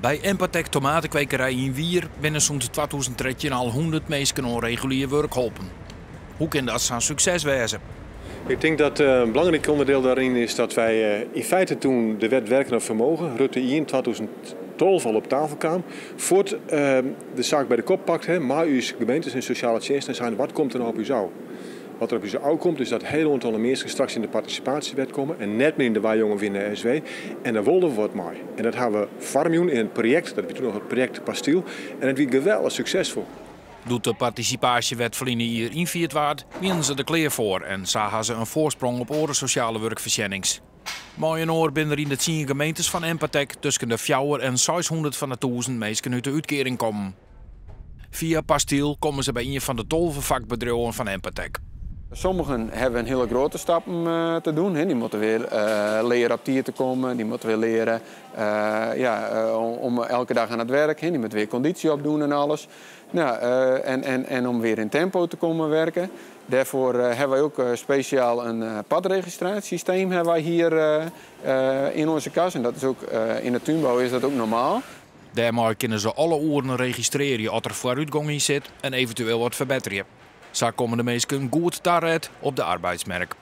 By Empatec Tomatenkwekerij yn Wier binne sûnt 2013 al 100 minsken oan regulier wurk holpen. Hoe kin dat sa'n sukses wêze? Ik denk dat een belangrijk onderdeel daarin is dat wij in feite toen de wet werken naar vermogen, Rutte I 2012 al op tafel kwam, voor de zaak bij de kop pakt, hè, maar uw gemeentes en sociale diensten zijn, wat komt er nou op u zou? Wat er op u zou komt is dat heel aantal mensen straks in de participatiewet komen en net meer in de Waarjongen winnen SW. En daar wilden we wat mee. En dat hebben we farmjoen in het project, dat we toen nog het project Pastiel, en het was geweldig succesvol. Doe't de partisipasjewet ferline jier ynfierd waard, wienen se der klear foar en sa ha se in foarsprong op oare sosjale wurkfoarsjennings. Mei-inoar binne der yn de 10 gemeentes fan Empatec tusken de 400 en 600 fan de 1000 minsken út de útkearing kommen. Fia Pastiel komme se by ien fan de 12 fakbedriuwen fan Empatec. Sommigen hebben hele grote stappen te doen. Hè. Die moeten weer leren op tijd te komen. Die moeten weer leren ja, om elke dag aan het werk. Hè. Die moeten weer conditie opdoen en alles. Nou, en om weer in tempo te komen werken. Daarvoor hebben wij ook speciaal een padregistratiesysteem hebben wij hier in onze kas. En dat is ook in de tuinbouw is dat ook normaal. Dêrmei kinne se alle oeren registrearje oft der foarútgong yn sit en eventueel wat ferbetterje. Sa komme de minsken goed taret op de arbeidsmerk.